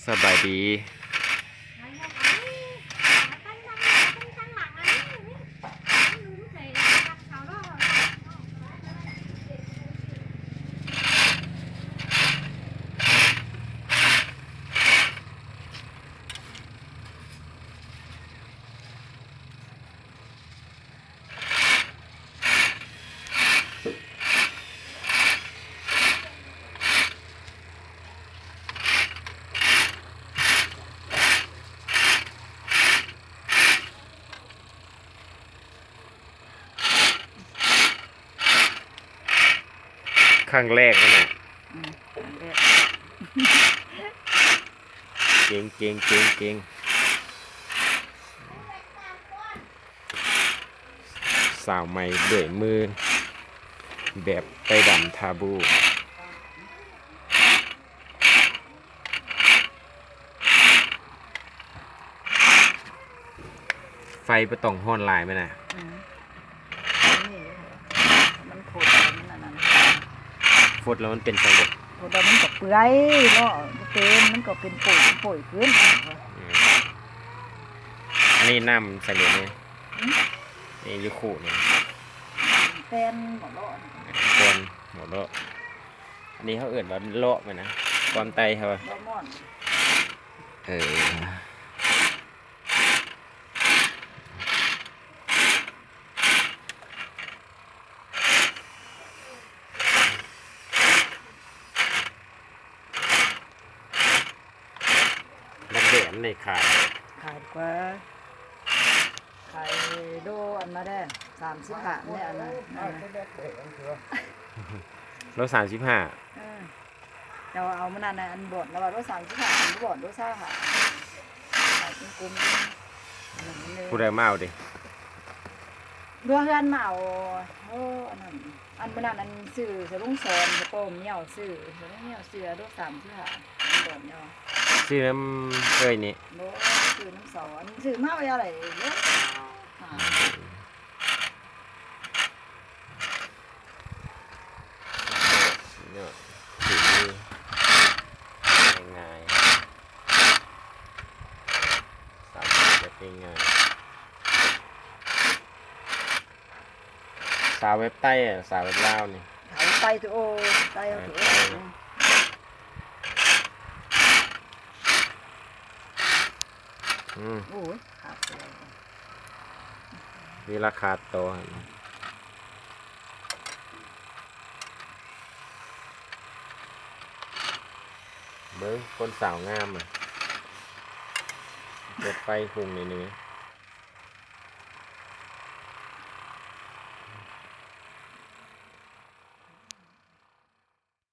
ສະບາຍດີ. ຄັ້ງແລກນັ້ນແຫຼະ. ອືມ ຄັ້ງແລກ. ເກັ່ງ ເກັ່ງ ເກັ່ງ ເກັ່ງ. ສາວໃໝ່ເມື່ອຍມື ແບບໄຕ້ດຳທາບູ. ໄຟບໍ່ຕ້ອງຮ້ອນຫຼາຍແມ່ນນະ. ອືມ ນີ້ ມັນຟົດແລ້ວມັນອັນນັ້ນ ຟົດແລ້ວມັນເປັນຈັ່ງໃດ? ຟົດແລ້ວມັນກໍເປື່ອຍເນາະ ບໍ່ເຕັມ ມັນກໍເປັນໂປ່ຍເປັນໂປ່ຍຂຶ້ນ. ອືມ ອັນນີ້ນ້ຳໃສ່ເລີຍນີ້. ຫືມ ນີ້ຢູ່ຄູ່ນີ້ ແປ້ນໝໍ້ເລາະ ແປ້ນໝໍ້ເລາະ. ອັນນີ້ເຮົາເອີ້ນວ່າເລາະແມ່ນນະ ຄວາມໄຕເຮົາວ່າ ເລາະມ່ອນ. ເອີ ບັກແດງນີ້ຂາຍ ຂາຍກວ່າ ຂາຍໂລອັນນັ້ນແຫຼະ ສາມສິບຫ້າແຫຼະ ອັນນັ້ນ ໂລສາມສິບຫ້າ. ເອີ ເຈົ້າເອົາມື້ນັ້ນນະ ອັນບອດລະວ່າໂລສາມສິບຫ້າ ອັນບອດໂລຊາວຫ້າ ຂາຍກົມໆ. ຜູ້ໃດມາເອົາເດ? ຕົວເຮືອນມາເອົາ. ໂອ້ ອັນນັ້ນ ອັນມື້ນັ້ນ ອັນຊື້ສະລຸງສອນ ສະໂປມຍ່ຽວ ຊື້ສະລຸງຍ່ຽວ ຊື້ໂລສາມສິບຫ້າ ອັນບອດຍ່ຽວ ຊື້ນຳເອື້ອຍນີ້. ບໍ່ ຊື້ນຳສອນ ຊື້ມາໄວ້ອະໄລ ອືມ. ສຸດຍອດ ຝີມື ງ່າຍໆ ສາວແບບງ່າຍໆ ສາວແບບໄຕ້ ສາວແບບລາວນີ້ ສາວໄຕ້ໂຕ ໄຕ້ເຮົາໂຕ. ອືມ ໂອ້ຍ ຂາດໄປແລ້ວ ເວລາຂາດຕໍ່ຫັ້ນ ເບິ່ງຄົນສາວງາມ ເປີດໄຟຮຸ່ງນີ້.